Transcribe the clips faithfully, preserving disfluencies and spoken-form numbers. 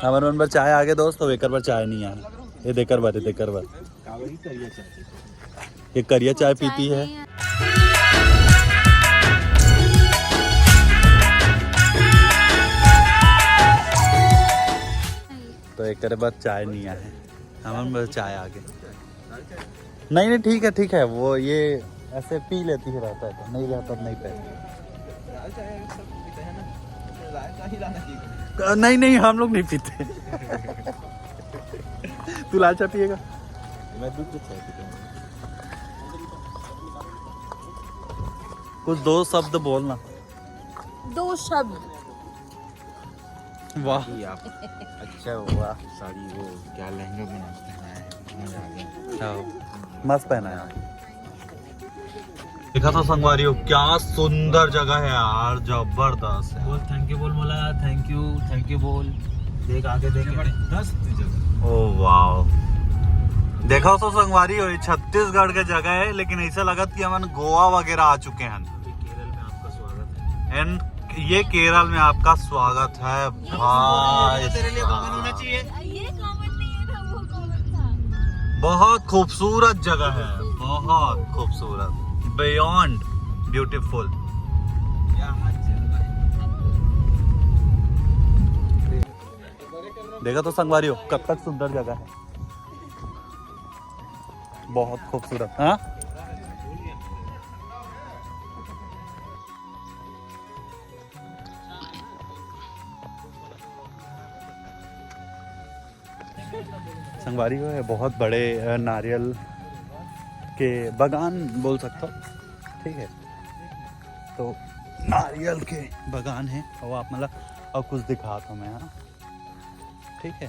हमर मन बर चाय आगे दोस्त, तो एकर बर चाय नहीं आए। ये देकर बर, ये देकर बर। ये करिया चाय पीती है। तो एक बार चाय नहीं आए, हमन बस चाय आगे। नहीं नहीं, ठीक है, ठीक है, वो ये ऐसे पी लेती है, रहता है तो, नहीं रहता तो नहीं पहनती। नहीं नहीं, हम लोग नहीं पीते। तू लाल चाय पिएगा? मैं दूध के चाय पीता हूँ। कुछ दो शब्द बोलना। दो शब्द। वाह। अच्छा हुआ साड़ी, वो क्या लहंगा बना पहनाया है, मजा आ गया। हाँ, मस्त पहनाया। देखा तो संगवारी हो, क्या सुंदर जगह है यार, जबरदस्त है। बोल thank you, बोल मोला thank you, thank you बोल। देख आगे, देख जबरदस्त जगह। ओ वाओ, देखा तो संगवारी हो, ये छत्तीसगढ़ के जगह है, लेकिन ऐसा लगत कि हमन गोवा वगैरह आ चुके हैं। केरल में आपका स्वागत है। एंड ये केरल में आपका स्वागत है भाई। तेरे लिए कॉमन होना चाहिए। ये कॉमन नहीं है था, वो कॉमन था। बहुत खूबसूरत जगह है, बहुत खूबसूरत, बियॉन्ड ब्यूटीफुल। देखा तो संगवारी हो, कब तक सुंदर जगह है, बहुत खूबसूरत। हाँ, संगवारी हो, ये बहुत बड़े नारियल के बगान बोल सकता हूँ, ठीक है। तो नारियल के बगान है और आप मतलब, और कुछ दिखाता हूँ मैं, हाँ, ठीक है।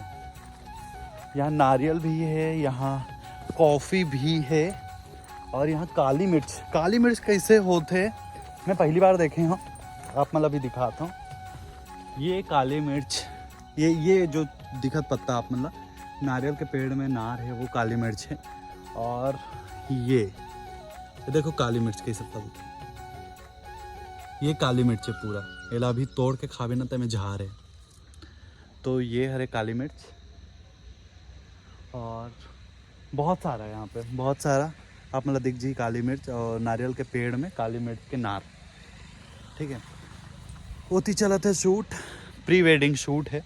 यहाँ नारियल भी है, यहाँ कॉफ़ी भी है और यहाँ काली मिर्च। काली मिर्च कैसे होते, मैं पहली बार देखे हूँ, आप मतलब भी दिखाता हूँ। ये काली मिर्च, ये ये जो दिखत पत्ता आप मतलब, नारियल के पेड़ में नार है, वो काली मिर्च है। और ये, ये देखो काली मिर्च कैसे फलते, ये काली मिर्च है पूरा। एला अभी तोड़ के खाबे ना, तो में झार है। तो ये हरे काली मिर्च और बहुत सारा है यहाँ पे, बहुत सारा। आप मतलब दिख जी काली मिर्च और नारियल के पेड़ में काली मिर्च के नार, ठीक है। ओती चलत है शूट, प्री वेडिंग शूट है।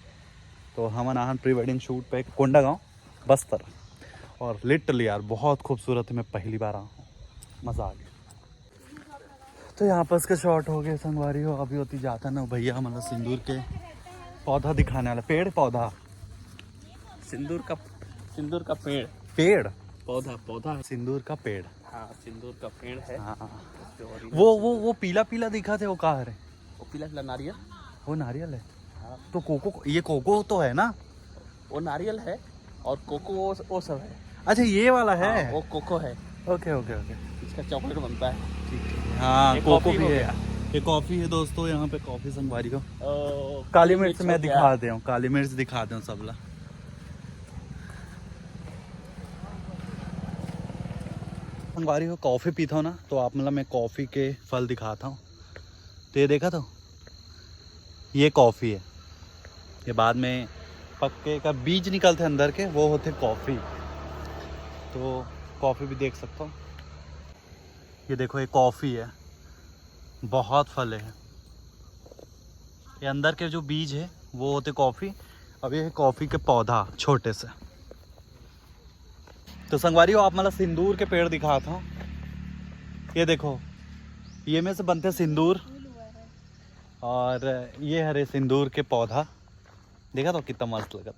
तो हमन आहन प्री वेडिंग शूट पे कोंडागांव बस्तर। और लिटरली यार बहुत खूबसूरत है, मैं पहली बार आया हूँ, मज़ा आ गया। तो यहाँ पास के शॉट हो गए संगवारी हो। अभी ओती जाता ना भैया, मतलब सिंदूर के पौधा दिखाने वाला, पेड़ पौधा। सिंदूर का, सिंदूर का पेड़। पेड़? पौधा, पौधा। सिंदूर का पेड़। हाँ, सिंदूर का पेड़ है। हाँ। वो वो वो पीला पीला दिखा थे, वो का हरे? वो पीला पीला नारियल। वो नारियल है। हाँ। तो कोको, ये कोको तो है ना? वो नारियल है और कोको वो, वो सब है। अच्छा, ये वाला है? हाँ, वो कोको है। ओके ओके ओके। इसका चॉकलेट बनता है। ठीक है। हाँ, ये कोको कॉफी भी हो है। गया। ये कॉफी है दोस्तों, यहाँ पे कॉफी संगवारी हो। ओ, काली मिर्च मैं दिखा दे हूँ, काली मिर्च दिखा दे हूँ सबला। संगवारी हो, कॉफी पीता हूँ ना, तो आप मतलब मैं कॉफी के फल दिखाता हूँ। तो ये देखा तो, ये कॉफी है, ये बाद में पक्के का बीज निकलते अंदर के, वो होते कॉफी। तो कॉफी भी देख सकता हूँ, ये देखो, ये कॉफी है, बहुत फल है। ये अंदर के जो बीज है, वो होते कॉफी। अब ये है कॉफी के पौधा छोटे से। तो संगवारी हो, आप मतलब सिंदूर के पेड़ दिखाता हूँ। ये देखो, ये में से बनते सिंदूर। और ये हरे सिंदूर के पौधा, देखा तो कितना मस्त लगत।